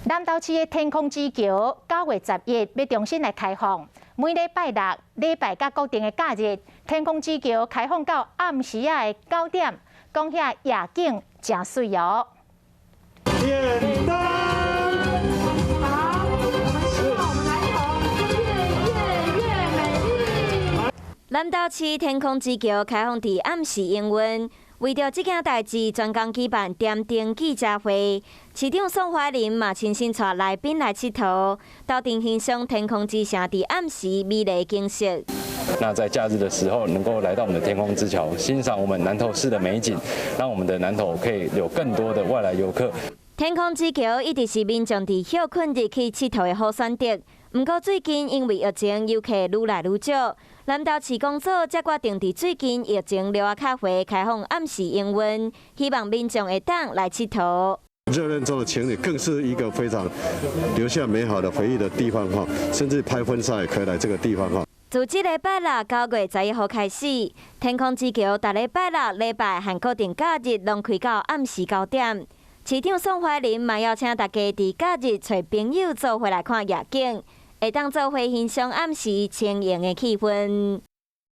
南投市的天空之橋9月11欲重新來開放，每禮拜六、禮拜佮固定的假日，天空之橋開放到暗時仔的9點，講遐夜景誠媠哦。點燈，好，我們希望我們南投越夜越美麗。南投市天空之橋開放佇暗時營運。為著這件代誌，專工舉辦點燈記者會，市長宋懷林嘛親身帶來賓來𨑨迌，鬥陣欣賞天空之城佇暗時美麗景色。那在假日的時候，能夠來到我們的天空之橋，欣賞我們南投市的美景，讓我們的南投可以有更多的外來遊客。天空之橋一直是民眾佇歇睏日去𨑨迌的好選擇，毋過最近因為疫情，遊客愈來愈少。南投市公所才決定佇最近疫情落仔較緩，開放暗時營運，希望民眾會當來𨑨迌。熱戀中的情侶更是一個非常留下美好的回憶的地方哈，甚至拍婚紗也可以來這個地方哈。自這禮拜六9月11號開始，天空之橋逐禮拜六、禮拜和固定假日攏開到暗時九點。市長宋懷林嘛邀請大家佇假日揣朋友做伙來看夜景，會當做伙欣賞暗時清瑩的氣氛。